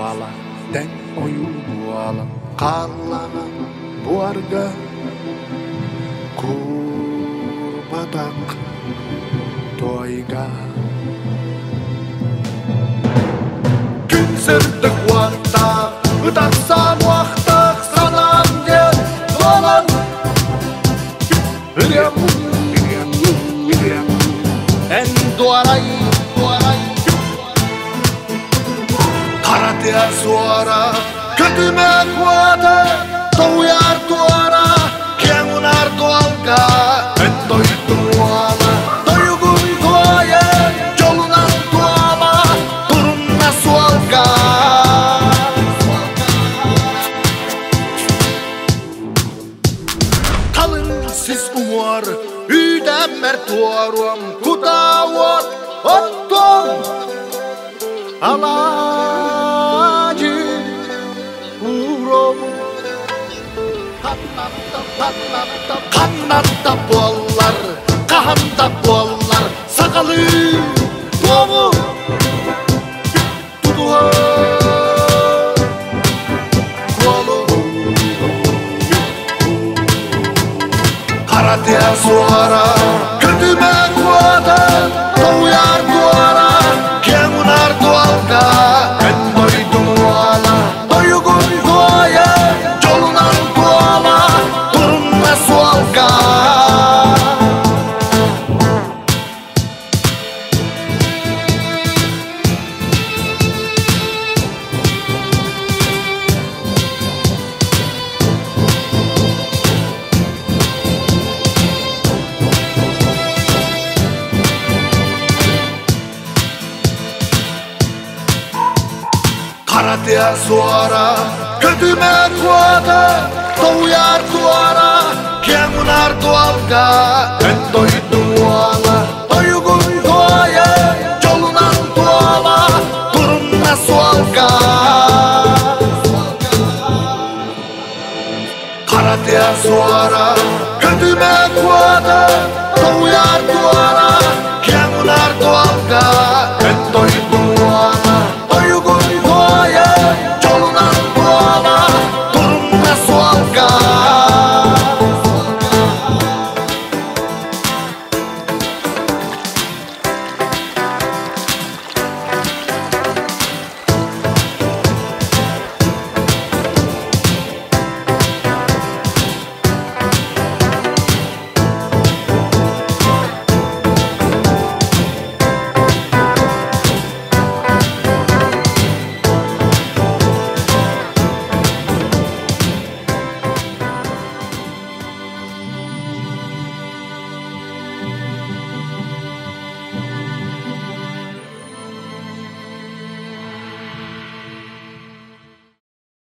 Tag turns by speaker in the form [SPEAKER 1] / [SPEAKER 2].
[SPEAKER 1] Суола тэҥ ойуу буолан хааллаҕа буорга куурбатах туойга. Күн сырдык уоттаах, ытарсан уохтаах санаам диэн туолан ырыам, ырыам, ырыам. Эн дуорай, дуорай, хара тыа суора, көтүмэ куота, тоҕуйар туора, киэҥ унаар дуолга, эн дойду уола, тойугун туойа, дьолунан туола, турунна суолга. Халыҥ сис уҥуор, үүтэммэр туоруом, кутаа уот оттуом, алаадьы уурум. Ханна да буоллар, хаһан да буоллар, сахалыы туому тутуһар суолу. Хара тыа суора, көтүмэ куота, тоҕуйар туора, киэҥ унаар дуолга, эн дойдум уола, тойугун туойа, дьолунан туола, турунна суолга. Хара тыа суора, көтүмэ куота, тоҕуйар туора, киэҥ унаар дуолга, эн дойду уола, тойугун туойа, дьолунан туола, турунна суолга. Хара тыа суора, көтүмэ куота,